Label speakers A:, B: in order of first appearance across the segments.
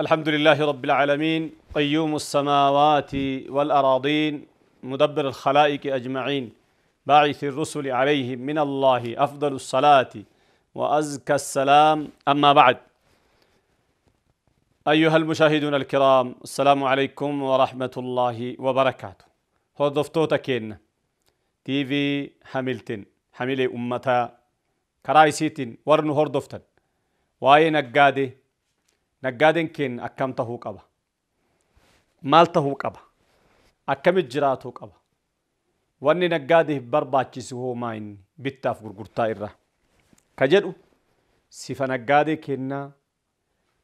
A: الحمد لله رب العالمين، قيوم السماوات والأراضين، مدبر الخلائق أجمعين، باعث الرسل عليهم من الله أفضل الصلاة وأزكى السلام. أما بعد، أيها المشاهدون الكرام، السلام عليكم ورحمة الله وبركاته. Hordoftoota keenya TV Hamilton hamilee ummataa karaa isiitiin warri nu hordoftan, waa'ee naggaadee, naggaadeen keenya akkam tahuu qaba, maal tahuu qaba, akkamit jiraatuu qaba, wanni naggaadeef barbaachisu hoo maa inni bittaaf gurgurtaa irraa ka jedhu, sifa naggaadee kennaa,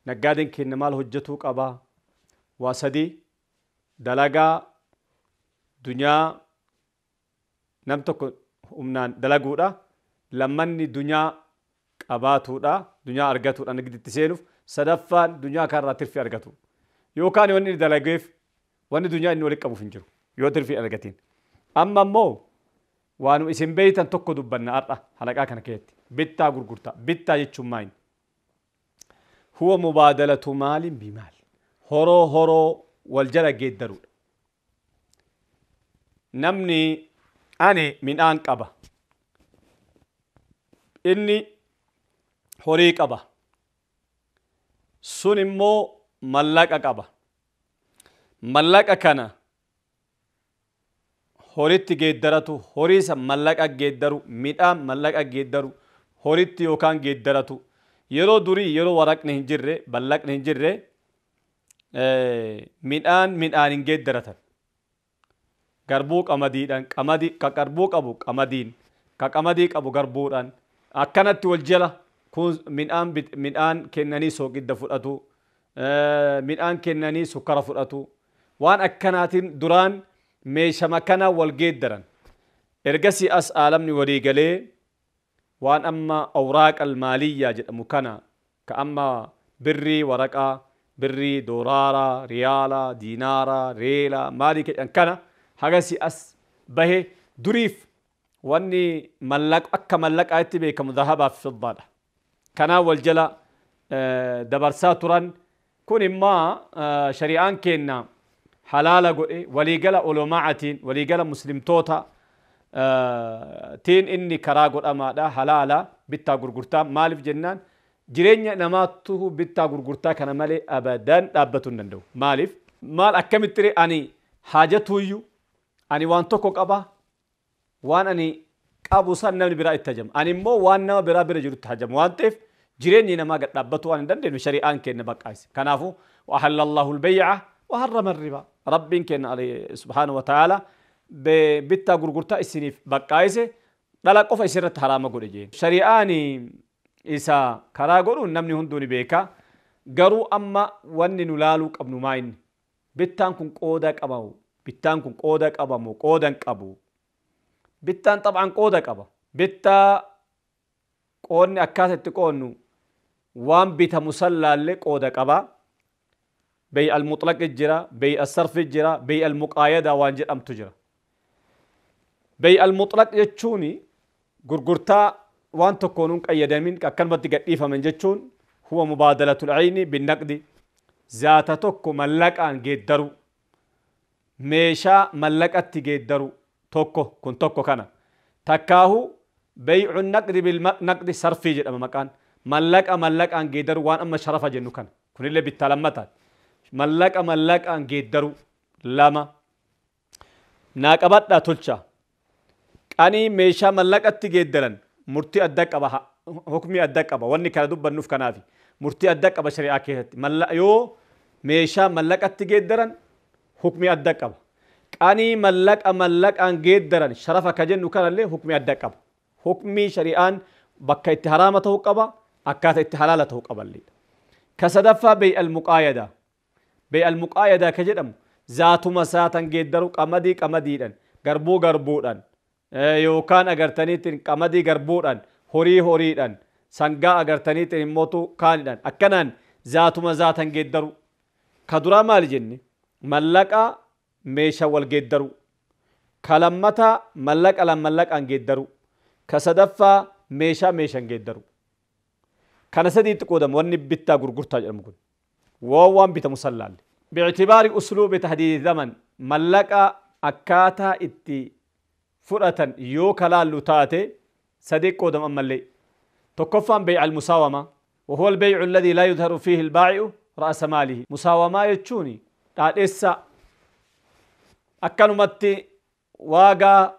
A: naggaadeen keenya maal hojjetuu qaba, waa sadii dalagaa dunyaa nam tokko humnaan dalaguudha, lammanni dunyaa qabaatuudha, dunyaa argatuudha nagditti seenuuf, sadaffaan dunyaa kanarraa tirfii argatu, yookaan wanni inni dalageef wanni dunyaa inni walitti qabuuf hin jiru yoo tirfii argatiin. Amma immoo waan isin beeytan tokko dubbanna har'a halaqaa kana keessatti, bittaa gurgurtaa. Bittaa jechuun maal? Huwa mubaadalatu maalin bimaal, horoo horoo wal jala geeddaruudha. Namni ani midhaan qaba, inni horii qaba, sun immoo mallaqa qaba. Mallaqa kana horitti geeddaratu, horii san mallaqa geeddaru, midhaan mallaqa geeddaru, horitti yookaan geeddaratu. Yeroo durii, yeroo waraqni hin jirre, mallaqni hin jirre, midhaan midhaan hin geeddaratan. Garbuu qamadiidhaan, qamadii ka garbuu qabu qamadiin, ka qamadii qabu garbuudhaan, akkanatti wal jala kun midhaan midhaan kennanii sooqidda fudhatu, midhaan kennanii sukkara fudhatu. Waan akkanaatiin duraan meeshama kana wal geeddaran. Ergasii as aalamni walii galee waan amma awraaqa almaaliyyaa jedhamu kana, ka amma birrii, waraqaa birrii, doolaara, riyaala, diinaara, reela, maalii jedhan kana hagasi as bahe. Duriif wanni mallaqa akka mallaqaatti beekamu dhahabaa fi fiddaadha. Kanaan wal jala dabarsaa turan. Kun immoo shari'aan keenya halaala godhe, waliigala ulamaatiin, waliigala muslimtoota tiin inni karaa godhamaadha, halaala bittaa gurgurtaa. Maaliif jennaan, jireenya namaattu bittaa gurgurtaa kana malee abadan dhaabbatuu hin danda'u. Maaliif maal akkamitti ani haajatuuyyuu ani waan tokko qaba, waan ani qabu san namni biraa itti hajama, ani immoo waan nama biraa bira jirutti hajama waan ta'eef, jireenyi namaa gad dhaabbatu waan hin dandeenyu shari'aan keenya baqqaase. Kanaafuu وأحل الله البيع وحرم الربا. Rabbiin keenya سبحانه وتعالى bittaa gurgurtaa isiniif baqqaayise, dhala qofa isirratti haraama godhe jeen. Shari'aan isa karaa godhuun namni hunduu ni beeka. Garuu amma wanni nu laaluu qabnu maa inni? Bittaan kun qooda qabamu, bittaan kun qooda qabamu, qooda hin qabu? Bittaan xab'aan qooda qaba. Bittaa qoodni akkaataa itti qoodnu waan bitamu san laallee qooda qaba. بيع المطلق jira, بيع الصرف jira, بيع المقايضة waan jedhamtu jira. بيع المطلق jechuun gurgurtaa waan tokkoon hin qayyadamin akkanumatti gadhiifaman jechuun, هو مبادلة العين بالنقد, zaata tokko mallaqaan geeddaru, meeshaa mallaqatti geeddaru tokko kun tokko kana. Takkaahu بيع النقد بالنقد, sarfii jedhama maqaan, mallaqa mallaqaan geeddaru, waan amma sharafa jennu kana. Kunillee bittaa lammataati. Mallaqa mallaqaan geeddaru lama. Naa qabadhaa tolcha. Qanii meeshaa mallaqatti geeddaran murtii adda qaba, hukmii adda qaba. Wanni kana dubbannuuf kanaafi. Murtii adda qaba shari'aa keessatti. Yoo meeshaa mallaqatti geeddaran hukmii adda qaba. Qanii mallaqa mallaqaan geeddaran, sharafa ka jennu kanallee, hukmii adda qaba. Hukmii shari'aan bakka itti haraama ta'uu qaba, akkaataa itti halaala ta'uu qaballee. Ka sadaffaa بيع المقايضة. بيع المقايضة ka jedhamu zaatuma saatan geeddaru, qamadii qamadiidhaan, garbuu garbuudhaan, yookaan agartaniitiin qamadii garbuudhaan, horii horiidhaan, sangaa agartaniitiin immootu kaanidhaan, akkanaan zaatuma zaatan geeddaru. Ka duraa maali jenne? Mallaqa meeshaa wal geeddaru. Ka lammataa mallaqa mallaqaan geeddaru. Ka sadaffaa meeshaa meeshaan geeddaru. Kana sadiitti qoodama wanni bittaa gurgurtaa jedhamu kun. Waan bitamu sallaalle. Biictibaari usluubi tahdiidi zaman mallaqa akkaataa itti fudhatan yoo kalaallu taate sadii qoodama ammallee. Tokkoffaan bey'a almusaawama وهو البيع الذي لا يظهر فيه البائع رأس ماله. مساومة jechuun dhaadheessa akkanumatti waagaa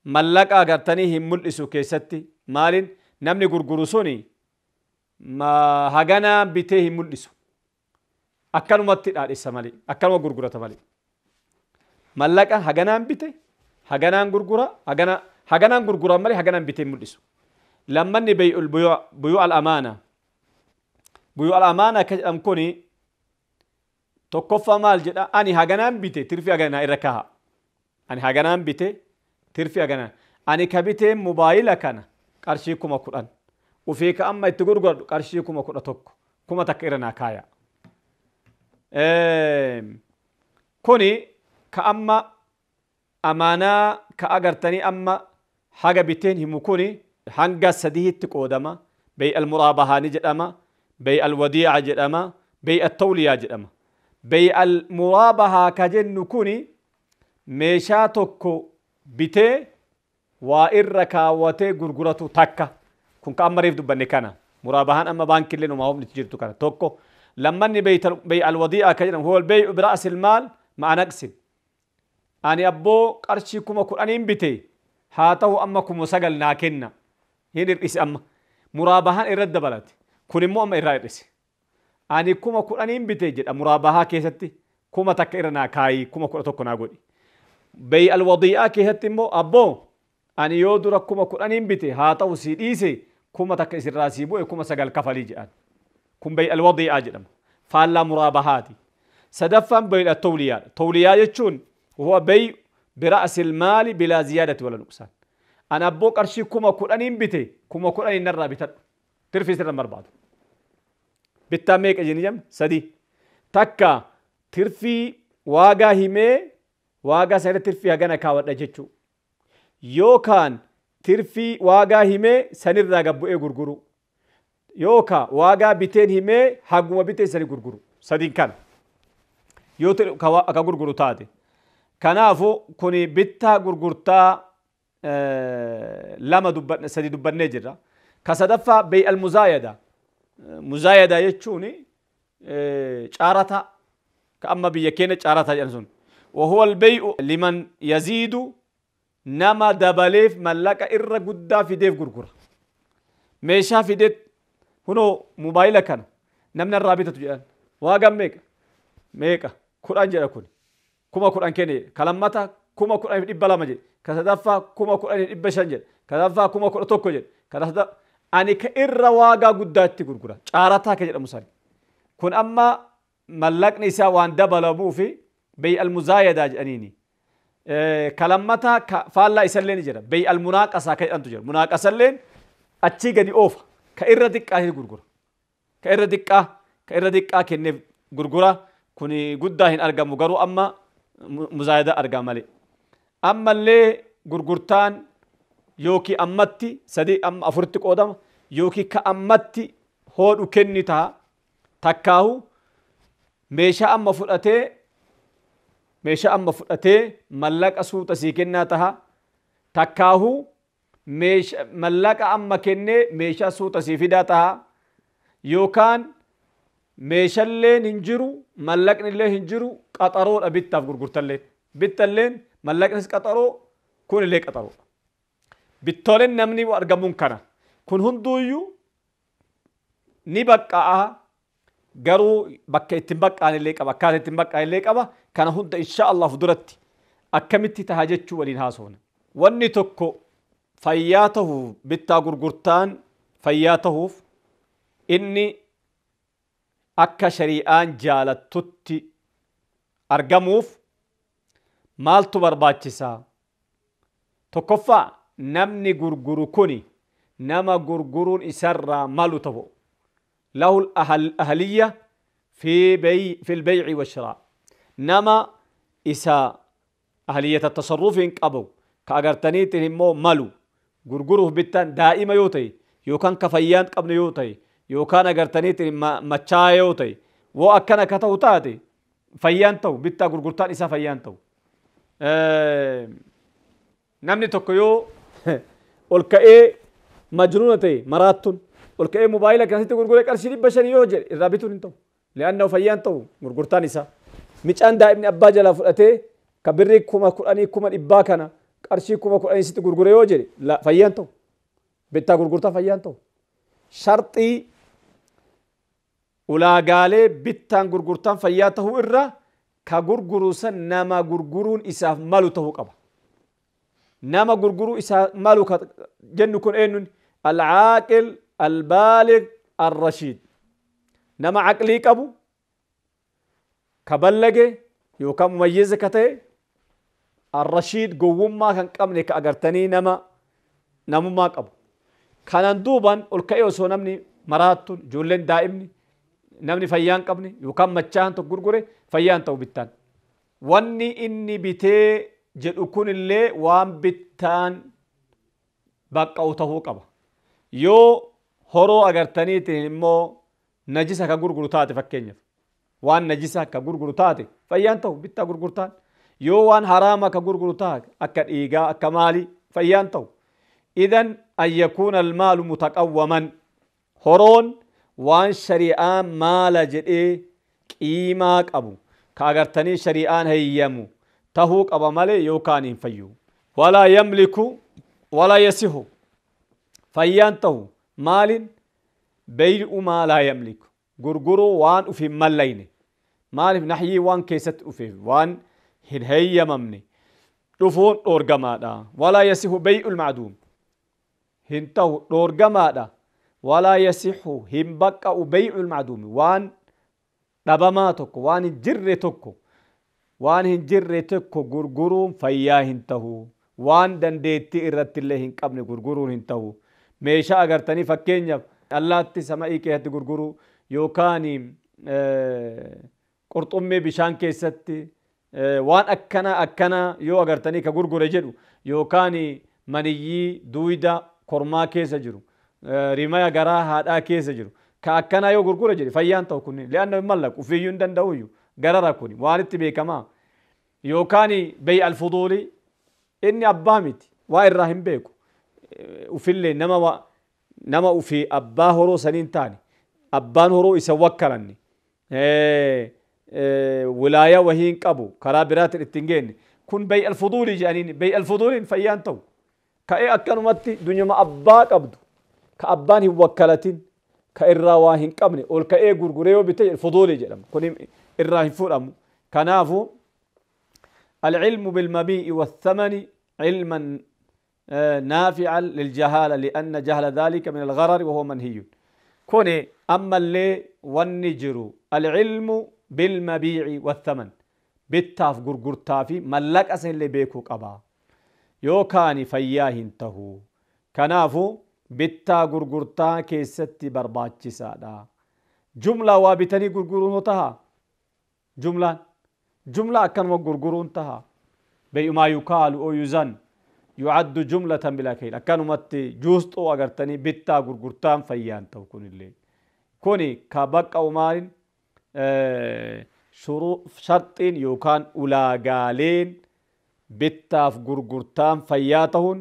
A: mallaqa agartanii hin mul'isu keessatti maaliin namni gurguru suni haganaa bitee hin mul'isu akkanumatti dhaadheessa malee akkanuma gurgurata malee mallaqa haganaan bite haganaan gurgura haganaan gurgura malee haganaan bitee hin mul'isu. Lammanni bey'ul buyuu al-amaana buyuu al-amaana akka jedhamu kuni tokkoffaa maal jedha ani haganaan bite tirfi haganaa irra kaha ani haganaan bite tirfi haganaa ani ka bitee mobaayila kana qarshii 10,000 ufii ka amma itti gurguradhu qarshii 11,000 1,000 irra naa kaaya. Kuni ka amma amaanaa ka agartanii amma haga biteen himu kuni hanga sadiitti qoodama. Bey almuraabahaa ni jedhama, bey alwadiica jedhama, bey attawliyaa jedhama. Bey almuraabahaa ka jennu kuni meeshaa tokko bitee waa irra kaawwatee gurguratu takka. Kun ka amma reef dubbanne kana. Muraabahaan amma baankiillee numaa humni jirtu kana tokko. Lammanni bey alwadiica ka jedhamu huwa albey'u bira'si almaal ma'a naqsin. Ani abboo qarshii 10,000 bite haa ta'u amma 9,000 naa kenna. Hin hir'ise amma. Muraabahaan irra dabalate. Kun immoo amma irraa hir'ise. Ani 10,000 bite jedha muraabahaa keessatti 1,000 irra naa kaayii 11,000 naa godhi. Bey alwadii'aa keessatti immoo abboo ani yoo dura 10,000 bite haa ta'u sii dhiise 1,000 isirraa sii bu'e 9,000 kafalii jedhan. Kun bey alwadii'aa jedhama. Faallaa muraabahaati. Sadaffaan bey attawliyaadha. Tawliyaa jechuun huwa bey bira'si almaali bilaa ziyaadati wala nuqsaan. Ani abboo qarshii 10,000 bite 10,000 narraa bitadhu. Tirfii sirra barbaadu. Bittaa meeqa jenni jamna? Sadii. Takka tirfii waagaa himee waagaa sana tirfii hagana kaawwadha jechuu. Yookaan tirfii waagaa himee sanirraa gabbu'ee gurguru. Yookaan waagaa biteen himee haguma bitee sani gurguru. Sadiin kana. Yoo akka gurguru taate. Kanaafuu kuni bittaa gurgurtaa lama dubbanne sadi dubbannee jirra. Ka sadaffaa bey almuzaayada. Muzaayada jechuun caarata ka amma biyya keenya caarata jedhan sun. وهو البيع لمن يزيد nama dabaleef mallaqa irra guddaa fideef gurgura. Meeshaa fideet kunoo mobaayila kana namni irraa bitatu jedhan. Waagaan meeqa? Meeqa? 10 jedha kuni. 10,000 kenne jedhe. Ka lammata 10,200 jedhe. Ka sadaffaa 10,500 jedhe. Ka sadaffaa 11,000 jedhe. Ka ani ka irra waagaa guddaatti gurgura. Caarataa ka jedhamu sani. Kun amma mallaqni isaa waan dabalamuufi bey almuzaayadaa jedhaniini. Ka lammata faallaa isallee ni jira. Bey almunaaqasaa ka jedhamtu jira. Munaaqasalleen achii gadi oofa. Ka irra xiqqaa gurgura. Ka irra xiqqaa kenneef gurgura. Kuni guddaa hin argamu garuu amma muzaayadaa argama malee. Ammallee gurgurtaan yookiin ammatti 3 amma 4tti qoodama yookiin ka ammatti hoodhu kenni ta'a takkaahu meeshaa amma fudhatee mallaqa suuta sii kennaa taha takkaahu mallaqa amma kennee meeshaa suuta sii fidaa taha yookaan meeshaalleen hin jiru mallaqnillee hin jiru qaxaroodha bittaaf gurgurtalleen bittalleen mallaqnis qaxaroo kunillee qaxaroodha. Bittooleen namni argamuun kana kun hunduuyyuu ni baqqa'a garuu bakka ittiin baqqa'anillee qaba akkaataa ittiin baqqa'anillee qaba kana hunda insha Allah fuulduratti akkamitti taha jechuu waliin haasofna. Wanni tokko fayyaa tahuuf bittaa gurgurtaan fayyaa tahuuf inni akka shari'aan jaalattutti argamuuf maaltu barbaachisaa? Tokkoffaa namni gurguru kuni nama gurguruun isarraa malu ta'u. له الأهلية في البيع والشراء. نما إسا أهلية التصرف قبو كأغرتني تهمو مالو غرغره بيتان دائما يوتي يوكان كفيان قبل يوتي يوكان أغرتني مچا يوتي Woo akkana ka ta'u taate fayyaan ta'u bittaa gurgurtaan isaa fayyaan ta'u. Namni tokko yoo ol ka'ee majnuuna ta'e maraattuun ol ka'ee mobaayila kanasitti gurguree qarshii 500 yoo jedhe irraa bituun hin ta'u. Li'annahu fayyaan ta'u gurgurtaan isaa. Micaan daa'imni abbaa jalaa fudhatee ka birrii 10,000 100,000 kana qarshii 10,000 sitti gurgure yoo jedhe fayyaan ta'u. Bittaa gurgurtaa fayyaan ta'u. Sharxii ulaagaalee bittaan gurgurtaan fayyaa ta'uu irra ka gurguru san nama gurguruun isaaf malu ta'uu qaba. Nama gurguruu isaa malu ka jennu kun eenyuun? Al-caaqil, al-baalig, al-rashiid. Nama caqlii qabu, ka ballage yookaan mumayyiza ka ta'e, al-rashiid gowwummaa kan qabne ka agartanii nama namummaa qabu. Kanaan duubaan ol ka'ee osoo namni maraattuun ijoolleen daa'imni namni fayyaa hin qabne yookaan machaan tokko gurgure fayyaan ta'u bittaan. Wanni inni bitee jedhu kunillee waan bittaan baqqa'u ta'uu qaba. Yoo horoo agartaniitiin immoo najisa ka gurguru taate fakkeenyaaf waan najisa ka gurguru taate fayyaan ta'u bittaa gurgurtaan. Yoo waan haraama ka gurguru taate akka dhiigaa akka maalii fayyaan ta'u. Idan an yakuuna almaalu mutaqawwaman horoon waan shari'aan maala jedhee qiimaa qabu ka agartanii shari'aan hayyamu tahuu qaba malee yookaan hin fayyu. Walaa yamliku walaa yasihu fayyaan ta'u maalin bay'u maa laa yamliku gurguruu waan uf hin mallayne maaliif nahyii waan keessatti dhufeef waan hin hayyamamne dhufuun dhoorgamaadha. Walaa yasihu bay'ul macduum hin ta'u dhoorgamaadha. Walaa yasihu hin baqqa'u bay'ul macduum waan dhabamaa tokko waan hin jirre tokko waan hin jirre tokko gurguruun fayyaa hin ta'u. Waan dandeettii irratti illee hin qabne gurguruun hin ta'u. Meeshaa agartanii fakkeenyaaf allaatti sama'ii keessatti gurguruu yookaan qurxummii bishaan keessatti waan akkana akkana yoo agartanii ka gurgure jedhu yookaan maniyyii duwida kormaa keessa jiru rimaya garaa haadhaa keessa jiru ka akkanaa yoo gurgure jedhe fayyaan ta'u kun li'anna hin mallaqu ufiiyyuu hin danda'uyyuu garara kun waan itti beekamaa yookaan bay alfuduulii inni abbaa miti waa irraa hin beeku ufillee nama ufii abbaa horoo saniin taane abbaan horoo isa wakkalanne wilaaya wahii hin qabu karaa biraatiin ittiin geenne kun bay alfuduulii jedhaniin bay alfuduuliin fayyaan ta'u ka'ee akkanumatti dunyuma abbaa qabdu ka abbaan hin wakkalatin ka irraa waa hin qabne ol ka'ee gurguree yoo bite fuduulii jedhama kun irraa hin fuudhamu. Kanaafu العلم بالمبيع والثمن علما نافعا للجهالة لأن جهل ذلك من الغرر وهو منهي. كوني أما اللي والنجر العلم بالمبيع والثمن بالتاف غرغرتافي ملك أسن اللي بيكو قبا يوكاني فياه انتهو كنافو bittaa gurgurtaa keessatti barbaachisaadha. Jumlaa waa bitanii gurguruun taha. Jumlaan jumla akkanuma gurguruun taha. Bay'umaa yukaalu oo yuzan yu'addu jumlatan bilaa kayl akkanumatti juusxoo agartanii bittaa gurgurtaan fayyaan ta'u kunillee. Kuni ka baqqa'u maalin sharxiin yookaan ulaagaaleen bittaaf gurgurtaan fayyaa ta'uun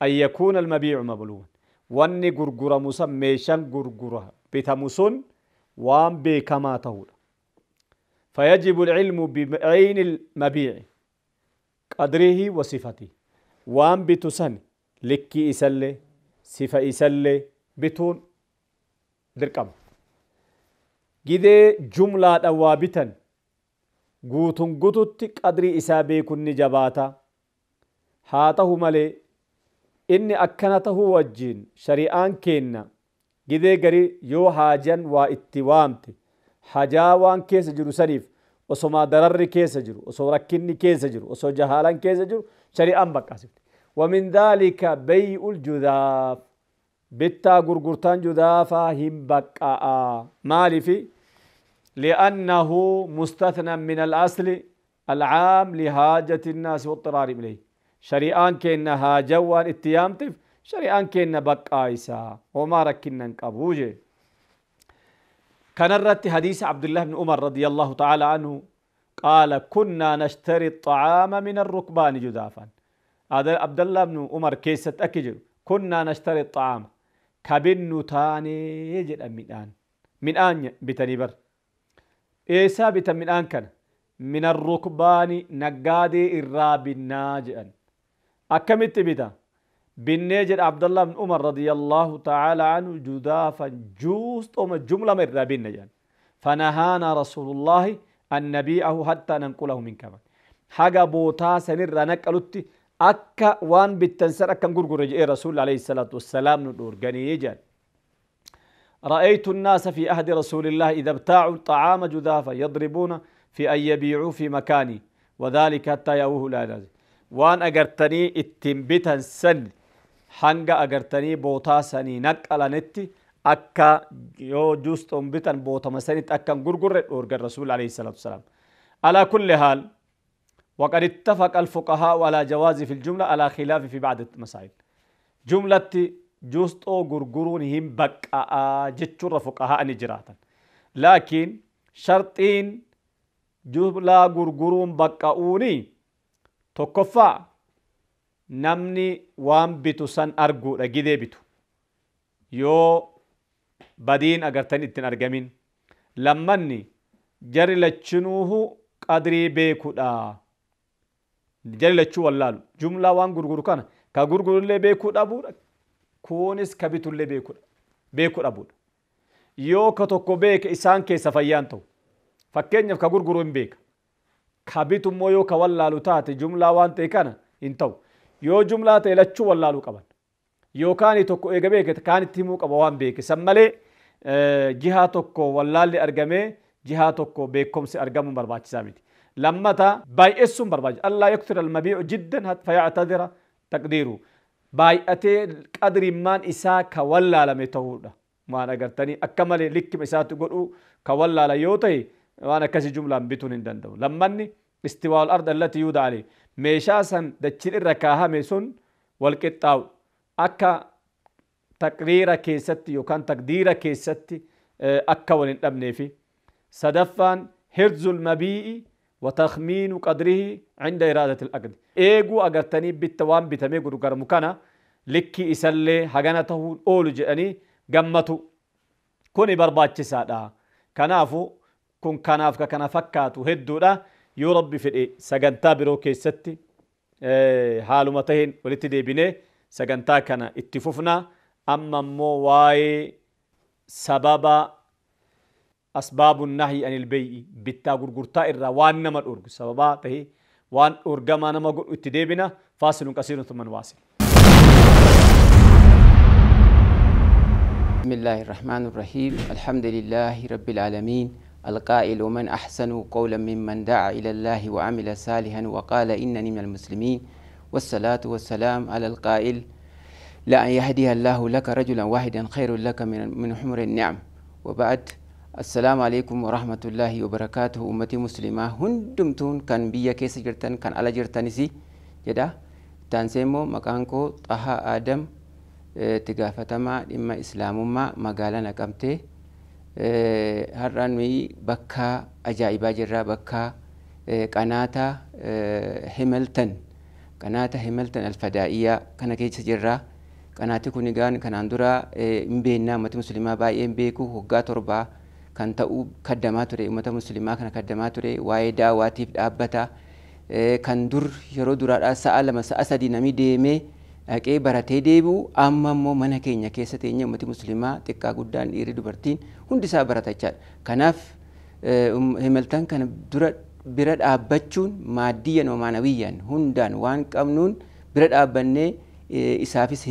A: an yakuuna almabiicu mabluuman. Wanni gurguramu san meeshaan gurgura bitamu sun waan beekamaa ta'uudha. فيجب العلم بعين المبيع قدره وصفته. وان بتسن لكي إسلي صفة إسلي بتون درقم. جدي جملة أوابتا قوتن قوتت قدري إسابي كن جباتا هاته ملي إني أكنته وجين شريعان كينا جدي قري يو حاجا واتوامتي حاجاوان كيس جرو سريف وسما درر كيس جرو وسو ركني كيس جرو وسو جهالان كيس جرو شريعان بقاسفت. ومن ذلك بيع الجذاف بتا غرغرتان جذافا هم بقاء مالي في لأنه مستثنى من الأصل العام لحاجة الناس واضطرار إليه. شريعان كينا هاجوان اتيامتف شريعان كينا بقايسا وما ركنا نقبوجه. Kanarratti hadiisa Abdullah ibn Umar radiyallahu ta'ala anhu qaala kunnaa nashtari xacaama min arrukbaani judaafan. Abdullah ibn Umar keessatti akki jedhu kunnaa nashtari xacaama kabinnu taanee jedha midhaan. Midhaan bitanii bar. Eessaa bitan midhaan kana? Min arrukbaani naggaadee irraa binnaa jedhan. Akkamitti bita? Binnee jedha Abdullah ibn Umar radiyallahu ta'ala anhu judaafan juusxoma jumlama irraa binna jedhan. Fanahaana rasuulullaahi an nabii'ahu hattaa nanqulahu min kaman. Haga bootaa sanirraa naqqalutti akka waan bittan san akkan gurgurre jedhee rasuulli alayhi salaatu wassalaam nu dhoorganii jedhan. رأيت الناس في عهد رسول الله إذا ابتاعوا الطعام جذافا يضربون في أن يبيعوا في مكاني وذلك حتى يأوه لا نازل. وان أجرتني اتنبتا سن حنق أجرتني بوتا سني نقل نتي أكا يو جوست بتن بوتا مسنت أكا غرغر أورغ الرسول عليه الصلاة والسلام. على كل حال وقد اتفق الفقهاء على جواز في الجملة على خلاف في بعض المسائل. جملة جوستو غرغرون هم بقى جتشر فقهاء نجراتا، لكن شرطين جملة غرغرون بقاوني tokkoffaa namni waan bitu san arguudha gidee bitu yoo badiin agartan ittiin argamin. Lammanni jari lachinuuhu qadrii beekuudha. Jari lachuu wallaalu jumlaa waan gurguru kana ka gurgurullee beekuu dhabuudha, kunis ka bitullee beekuu dhabuudha. Yoo ka tokko beeke isaan keessa fayyaan ta'u, fakkeenyaaf ka gurguru hin beeka, ka bitu immoo yoo ka wallaalu taate jumlaa waan ta'e kana hin ta'u. Yoo jumlaa ta'e lachuu wallaaluu qaban, yookaan tokko eega beeke kaan itti himuu qaba waan beeke san malee jihaa tokko wallaalli argamee jihaa tokko beekumsi argamuun barbaachisaa miti. Lammata baay'eessuun barbaachisa. Allaa yaktira almabiicu jiddan fayactadira taqdiiru. Baay'atee qadrimmaan isaa ka wallaalame ta'uudha. Waan agartanii akka malee likkima isaatti godhuu ka wallaala yoo ta'e waan akkasii jumlaan bituun hin danda'u. Lammanni istiwaa'ul ard allati yuuda alayhi. Meeshaa san dachiin irra kaahame sun wal qixxaawu akka taqriira keessatti yookaan taqdiira keessatti akka wal hin dhabneefi. Sadaffaan hirzul mabii'i wa takhmiinu qadrihi cinda iraadati al-aqd. Eeguu agartanii bitta waan bitamee gurguramu kana likkii isallee hagana ta'uun oolu jedhanii gammatu. Kuni barbaachisaadha. Kanaafu kun kanaaf ka kana fakkaatu hedduudha. Yoo Rabbi fedhe sagantaa biroo keessatti haaluma taheen walitti deebinee sagantaa kana itti fufna. Amma immoo waa'ee sababa asbaabu nahyi anil bey'i bittaa gurgurtaa irraa waan nama dhorgu sababaa tahee waan dhorgamaa nama godhu itti deebina. Faasilun qasiirun thumma nuwaasil.
B: بسم الله الرحمن الرحيم. الحمد لله رب العالمين القائل ومن أحسن قولا ممن دعا إلى الله وعمل صالحا وقال إنني من المسلمين، والصلاة والسلام على القائل لا أن يهدي الله لك رجلا واحدا خير لك من حمر النعم. وبعد، السلام عليكم ورحمة الله وبركاته. أمتي مسلمة هندمتون كان بيا كيس جرتن كان على جرتنسي جدا تانسيمو مكانكو طه آدم تقافتما إما إسلامما مقالنا نقمته har'a nuyi bakka ajaa'ibaa jirra, bakka qanaata Himelton, qanaata Himelton Alfadaa'iyaa kana keessa jirra. Qanaati kun egaan kanaan dura hin beekna, uummati musliimaa baay'ee hin beeku. Waggaa 7 kan ta'u kaddamaa ture, uummata musliimaa kana kaddamaa ture, waa'ee daawaatiif dhaabbata. Kan dur yeroo duraadhaa sa'a 2 sa'a 3 namni deemee dhaqee baratee deebi'u, amma immoo mana keenya keessa teenye uummati musliimaa xiqqaa guddaan dhiirri dubartiin hundi isaa baratachaadha. Kanaaf Himelton kana dura bira dhaabbachuun maaddiyyan maanawiyyaan hundaan waan qabnuun bira dhaabbannee isaafis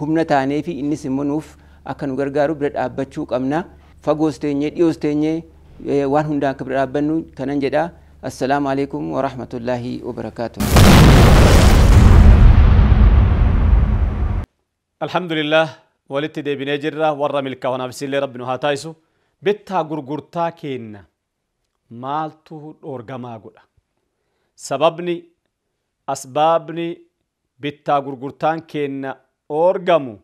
B: humna taanee fi innis immoo nuuf akka nu gargaaru bira dhaabbachuu qabna. Fagoos teenyee dhiyoos teenyee waan hundaan akka bira dhaabbannu kanan jedha. Assalaamu alaikum wa rahmatullaahi wa barakaatuh.
A: Alhamdulillah walitti deebinee jirra. Warra milkaa'onaaf isillee Rabbi nu haa taasisu. Bittaa gurgurtaa keenna maaltu dhoorgamaa godha? Sababni asbaabni bittaa gurgurtaan keenna dhoorgamu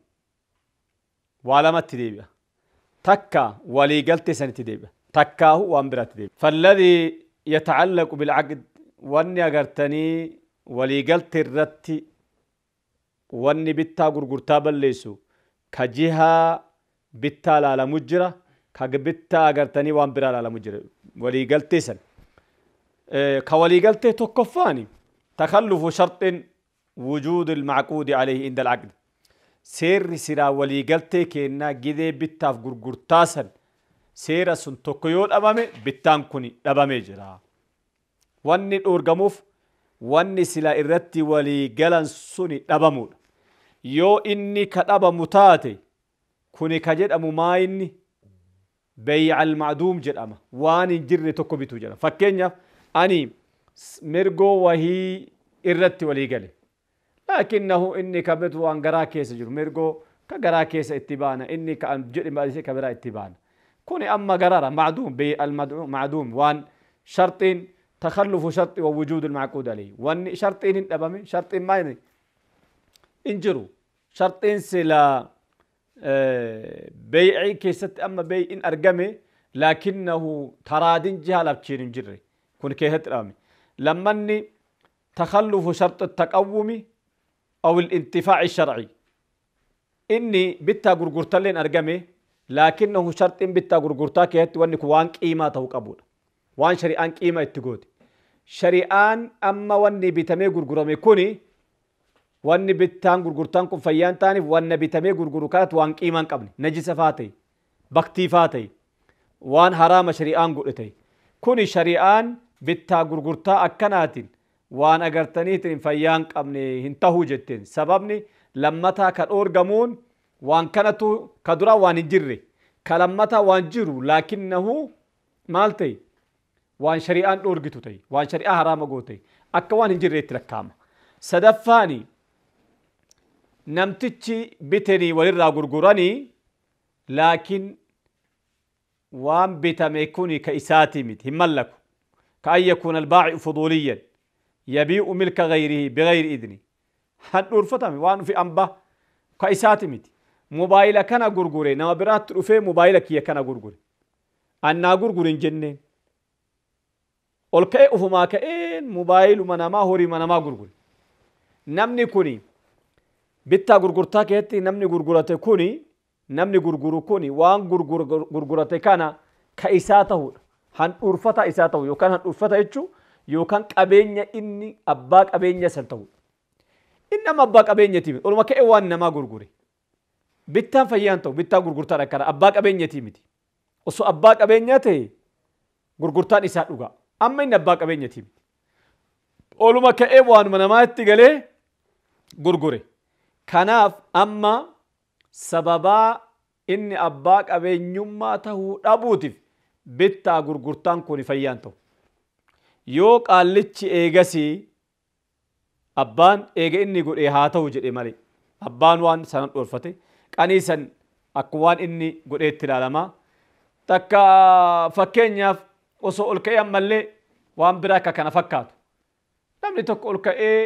A: waa lamatti deebi'a. Takka waliigaltee sanitti deebi'a. Takkaahu waan biraatti deebi'a. Falladii yatacallaqu bilcaqd wanni agartanii waliigaltee irratti wanni bittaa gurgurtaa balleessu ka jihaa bittaa laalamu jira ka bittaa agartanii waan biraa laalamu jira waliigaltee san. Ka waliigaltee tokkoffaani takallufu sharxin wujuud ilmacquudi alayhi inda alcaqd. Seerri siraa waliigaltee kennaa gidee bittaaf gurgurtaa san seera sun tokko yoo dhabame bittaan kun dhabamee jira. Wanni dhoorgamuuf wanni silaa irratti walii galan suni dhabamuudha. Yoo inni ka dhabamu taate kuni ka jedhamu maa inni beey'a almacduum jedhama. Waan hin jirre tokko bituu jedhama. Fakkeenyaaf ani mirgoo wahii irratti walii gale. Lakinnahu inni ka bitu waan garaa keessa jiru mirgoo ka garaa keessa itti baana inni ka jedhi maalisee ka biraa itti baana. Kuni amma garaara macduum beey'a almacduum waan sharxiin تخلف شرط ووجود المعقود عليه وان شرطين دبمه شرطين ما انجروا شرطين سلا بيعي كيست اما بيع ان ارقمه لكنه ترادين جهه لبشين انجري كون كيهت رامي لما اني تخلف شرط التقوم او الانتفاع الشرعي اني بتا غرغرتلين ارقمه لكنه شرط بتا غرغرتا كيهت واني كوان قيمه تو قبول وان شريان قيمه اتغوت شريان اما واني بتمي غرغرمي كوني واني بتان غرغرتان كون فيان تاني وان بتمي غرغرو كانت وان قيمه قبل نجس فاتي بختي فاتي وان حرام شريان غدتي كوني شريان بتا غرغرتا اكناتين وان اغرتنيتين فيان قبل هنتهو جتين سببني لمتا كدورغمون وان كانتو كدرا وان جري كلمتا وان جرو لكنه مالتي وان شريان دورغتو تي وان شريعه حرام غوتي اكا وان هنجري تلكام سدفاني نمتشي بتني ولرا غرغراني لكن وان بتميكوني كإساتي مت هملك كأن يكون البائع فضوليا يبيع ملك غيره بغير إذنه هن فتامي وان في أنبا كإساتي مت موبايل كان غرغري نما برات رفي موبايلك يا كان غرغري أنا غرغرين جنين ol ka'ee ufumaa ka'een moobaayiluma namaa horiima namaa gurgure. Namni kuni bittaa gurgurtaa keessatti namni gurgurate kuni namni gurguru kuni waan gurgurate kana ka isaa ta'uudha. Handhuurfata isaa ta'u yookaan handhuurfata jechuun yookaan qabeenya inni abbaa qabeenya san ta'uudha. Inni nama abbaa qabeenyatii miti. Oluma ka'ee waan namaa gurgure. Bittaan fayyaan ta'u bittaa gurgurtaan akkana abbaa qabeenyatii miti. Osoo abbaa qabeenyaa ta'e gurgurtaan isaa dhugaa. Amma inni abbaa qabeenyatii miti. Oluma ka'ee waanuma namaatti galee gurgure. Kanaaf amma sababaa inni abbaa qabeenyummaa ta'uu dhabuutiif bittaa gurgurtaan kun fayyaan ta'u. Yoo qaallichi eegasii abbaan eega inni godhee haa ta'u jedhe malee abbaan waan sanan dhoorfate qanii san akka waan inni godheetti ilaalamaa. Takka fakkeenyaaf osoo ol ka'ee ammallee waan biraa akka kana fakkaatu. Namni tokko ol ka'ee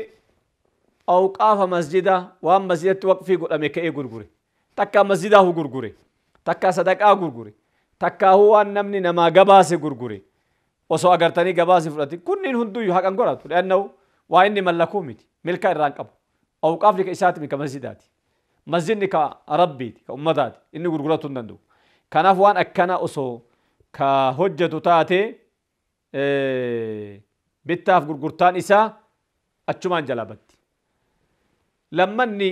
A: awqaafa masjida waan masjidatti waqfii godhame ka'ee gurgure. Takka masjidaahu gurgure. Takka sadaqaa gurgure. Takkaahuu waan namni namaa gabaase gurgure. Osoo agartanii gabaase fudhate kunniin hunduyyuu haqan godhatu. Li'annahu waa inni mallakuu miti. Milka irraan qabu. Awqaafni ka isaati ka masjidaati. Masjidni ka rabbiiti ka ummataati. Inni gurguratu hin danda'u. Kanaaf waan akkana osoo ka hojjetu taate bittaaf gurgurtaan isaa achumaan jalaa batti. Lammanni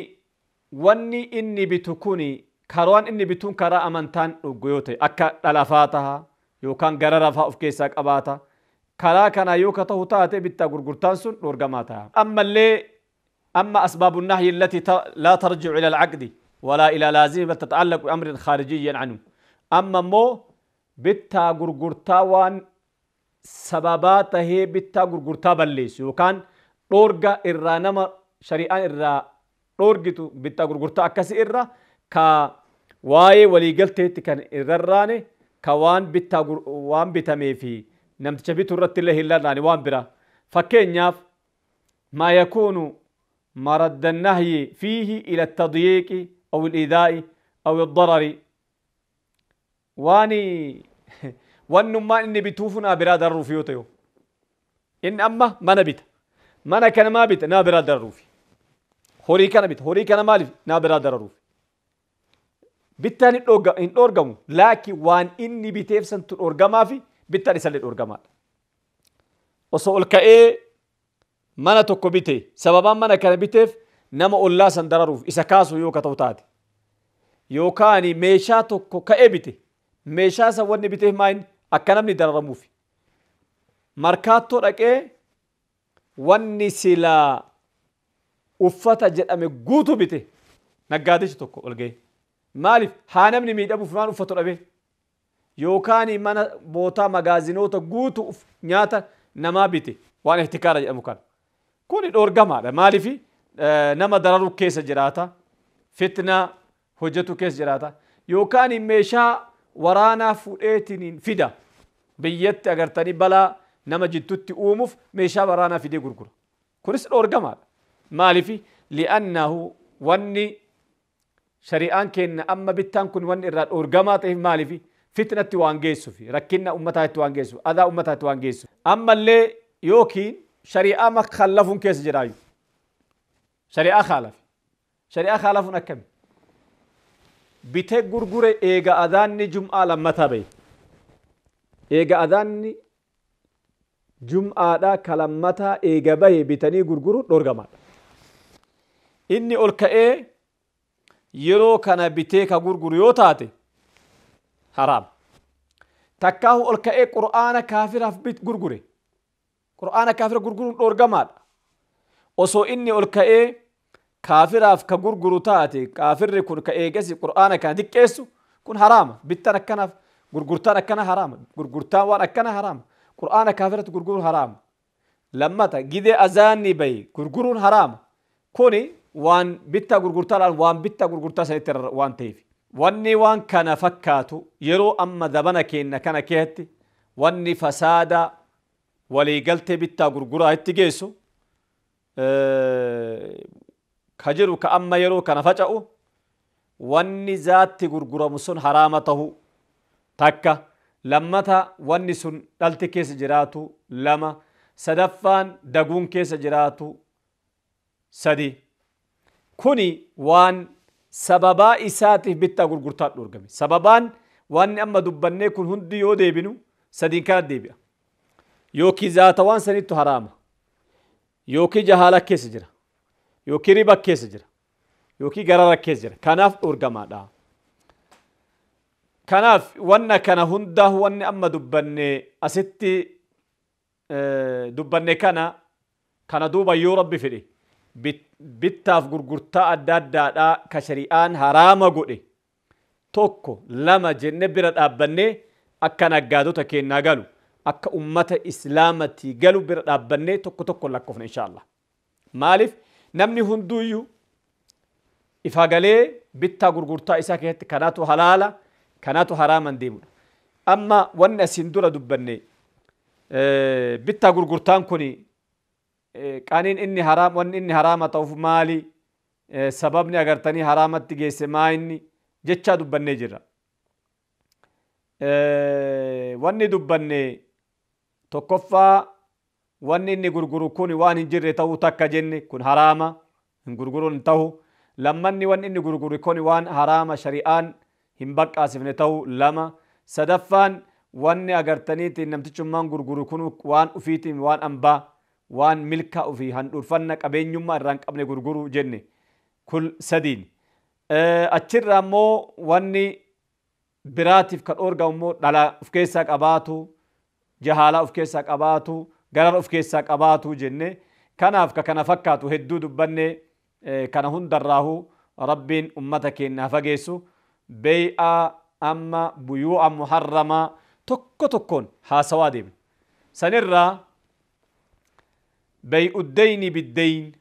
A: wanni inni bitu kuni karaan inni bituun karaa amantaan dhugu yoo ta'e akka dhalafaa taha yookaan gara rafaa of keessaa qabaata. Karaa kana yoo ka ta'u taate bittaa gurgurtaan sun dhoorgamaa ta'a. Ammallee amma asbaabu nahyi allati laa tarji'u ila alcaqdi walaa ila laazimi bal tata'allaqu biamrin khaarijiyyan anhu. Amma immoo bittaa gurgurtaa waan sababaa tahee bittaa gurgurtaa balleessu yookaan dhoorga irraa nama shari'aan irraa dhoorgitu bittaa gurgurtaa akkasii irra ka waa'ee waliigalteetti kan irrarraane ka waan bittaa waan bitamee fi namticha bitu irratti illee hin larraane waan biraa. Fakkeenyaaf maa yakuunu maradda nahyi fiihi ila tadyiiqi aw al-iidaa'i aw ad-darari. Waan wannummaan inni bituufu naa biraa dararuuf yoo ta'u inni amma mana bita. Mana kana maa bita? Naa biraa dararuuf. Horii kana bita. Horii kana maaliif? Naa biraa dararuuf. Bittaan hin dhoorgamu. Laakiin waan inni biteef santu dhoorgamaa fi bittaan isallee dhoorgamaadha. Osoo ol ka'ee mana tokko bite sababaan mana kana biteef nama ollaa san dararuuf isa kaasu yoo ka ta'u taate yookaan meeshaa tokko ka'ee bite meeshaa san wanni biteef maayin akka namni dararamuuf markaattoo dhaqee wanni silaa uffata jedhame guutuu bite naggaadichi tokko ol ga'e maaliif haa namni miidhamuuf waan uffatu dhabe yookaan mana bootaa magaazinoota guutuu nyaata namaa bite waan ihtikaara jedhamu kana kuni dhoorgamaadha. Maaliif nama dararuu keessa jiraata, fitna hojjetu keessa jiraata yookaan meeshaa waraanaa fuudheetiin fida biyyatti agartanii balaa nama jidduutti uumuuf meeshaa waraanaa fidee gurgura. Kunis dhoorgamaadha. Maaliif li'annahu wanni shari'aan kenna amma bittaan kun wanni irraa dhoorgamaa ta'eef maaliif fitnatti waan geessuuf rakkina ummataatti waan geessuuf adaa ummataatti waan geessuuf ammallee yookiin shari'aa makhallafuun keessa jiraayu shari'aa khaalafe shari'aa khaalafuun akkami bitee gurgure eega adaanni jum'aa lammataa bahe eega adaanni jum'aadhaa ka lammataa eega bahe bitanii gurguruun dhoorgamaadha. Inni ol ka'ee yeroo kana bitee ka gurguru yoo taate haraam. Takkaahu ol ka'ee qur'aana kaafiraaf gurgure qur'aana kaafira gurguruun dhoorgamaadha. Osoo inni ol ka'ee kaafiraaf ka gurguru taate kaafirri kun ka eegasi qur'aana kana xiqqeessu kun haraama. Bittaan akkanaaf gurgurtaan akkana haraama. Gurgurtaan waan akkana haraama. Qur'aana kaafiratti gurguruun haraama. Lammata gidee azaanni bahe gurguruun haraama. Kuni waan bittaa gurgurtaadhaan waan bittaa gurgurtaa sanitti waan ta'eef. Wanni waan kana fakkaatu yeroo amma dabana keenya kana keessatti wanni fasaada waliigaltee bittaa gurguraa itti geessu ka jiru ka amma yeroo kana faca'u wanni zaatti gurguramu sun haraama tahu takka lammata wanni sun dhalti keessa jiraatu lama sadaffaan daguun keessa jiraatu sadi kuni waan sababaa isaatiif bittaa gurgurtaa dhoorgame. Sababaan wanni amma dubbannee kun hundi yoo deebinu sadiin kana deebi'a. Yookiin zaata waan sanittu haraama yookiin jahaala keessa jira yookiin riba keessa jira yookiin garara keessa jira. Kanaaf dhoorgamaadha. Kanaaf wanna kana hundaa wanni amma dubbanne asitti dubbanne kana duuba yoo rabbi fedhe bittaaf gurgurtaa adda addaadhaa ka shari'aan haraama godhe tokko lama jenne bira dhaabbannee akka naggaadota kennaa galu akka ummata islaamatti galu bira dhaabbannee tokko tokko lakkoofna inshaallah. Maaliif namni hunduuyyuu ifa galee bittaa gurgurtaa isaa keessatti kanaatu halaala kanaatu haraaman deemudha. Amma wanni asiin dura dubbanne bittaa gurgurtaan kuni qaaniin inni haraam wanni inni haraama ta'uuf maali sababni agartanii haraamatti geesse maa inni jechaa dubbannee jirra. Wanni dubbanne tokkoffaa wanni inni gurguru kun waan hin jirre ta'uu takka jenne kun haraama hin gurguruun hin ta'u. Lammanni wanni inni gurguru kun waan haraama shari'aan hin baqqaasifne ta'uu lama. Sadaffaan wanni agartaniitiin namtichummaan gurguru kun waan ufiitiin waan ambaa waan milka ofii handhuurfanna qabeenyummaa irraa hin qabne gurguru jenne kun sadiin. Achirraa immoo wanni biraatiif kan dhoorgamu immoo dhala of keessaa qabaatu, jahaalaa of keessaa qabaatu, garara of keessaa qabaatu jenne. Kanaaf ka kana fakkaatu hedduu dubbanne kana hundarraahu rabbiin ummata keenya haa fageessu. Beey'aa amma buyuu'a muharramaa tokko tokkoon haasawaa deemne. Sanirraa بيع الدين بالدين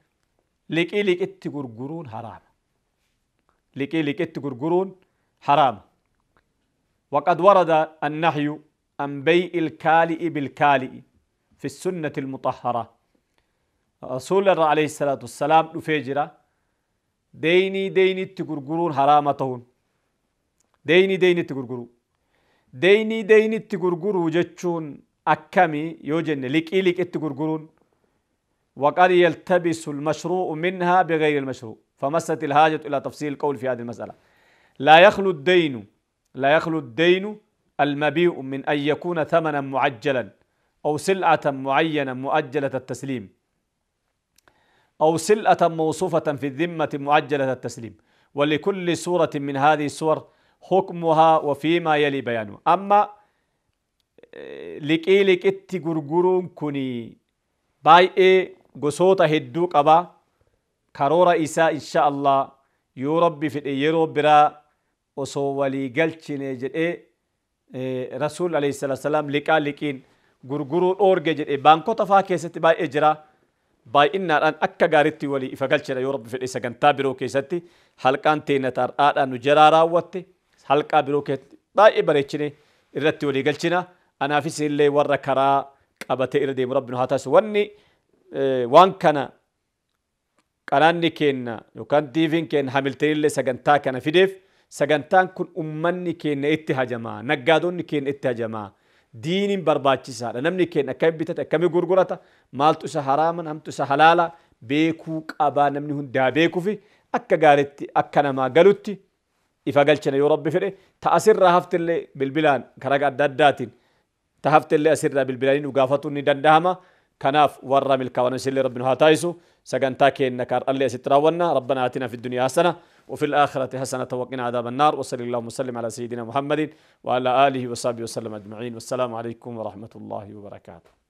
A: لقي لقيت غرغرون حرام لقي لقيت غرغرون حرام. وقد ورد النهي عن بيع الكالئ بالكالئ في السنة المطهرة. رسول الله عليه الصلاة والسلام نفجرة ديني ديني تغرغرون حرامتهون ديني ديني تغرغرون. Deynii deynitti gurguruu jechuun akkami yoo jenne liqii liqitti gurguruun وقد يلتبس المشروع منها بغير المشروع فمست الحاجة إلى تفصيل القول في هذه المسألة. لا يخلو الدين المبيع من أن يكون ثمنا معجلا أو سلعة معينة مؤجلة التسليم أو سلعة موصوفة في الذمة معجلة التسليم، ولكل صورة من هذه الصور حكمها وفيما يلي بيانه. أما liqii liqitti gurguruun kun baay'ee gosoota hedduu qaba. Karoora isaa insha Allah yoo Rabbi fedhe yeroo biraa osoo walii galchine jedhee Rasuul alayhi salaatu salaam liqaa liqiin gurguruu dhoorge jedhee baankota faa keessatti baay'ee jira. Baay'innaadhaan akka gaariitti walii ifa galchina yoo Rabbi fedhe sagantaa biroo keessatti. Halqaan teenya har'aadhaan nu jaraa raawwatte, halqaa biroo keessatti baay'ee bareechine irratti walii galchina. Anaafis illee warra karaa qabatee irra deemu Rabbi nu haa taasisu. Wanni waan kana qanaanni keenna yookaan tiiviin keenya Hamiltonillee sagantaa kana fideef, sagantaan kun ummanni keenya itti hajamaa, naggaadonni keenya itti hajamaa, diiniin barbaachisaadha. Namni keenya akkami bitate, akkami gurgurata, maaltu isa haraama, namtu isa halaala beekuu qabaa. Namni hundaa beekuufi akka gaariitti akka namaa galutti ifa galchina yoo Rabbi fedhe. Ta asirraa haftillee bilbilaan karaa adda addaatiin, ta haftillee asirraa bilbilanii nu gaafatuun ni danda'ama. Kanaaf warra milkaa'an isillee Rabbi nu haa taasisu. Sagantaa keenya kaar'allee asitti raawwanna. ربنا آتنا في الدنيا حسنة وفي الآخرة حسنة وقنا عذاب النار، وصلى اللهم وسلم على سيدنا محمد وعلى آله وصحبه وسلم أجمعين، والسلام عليكم ورحمة الله وبركاته.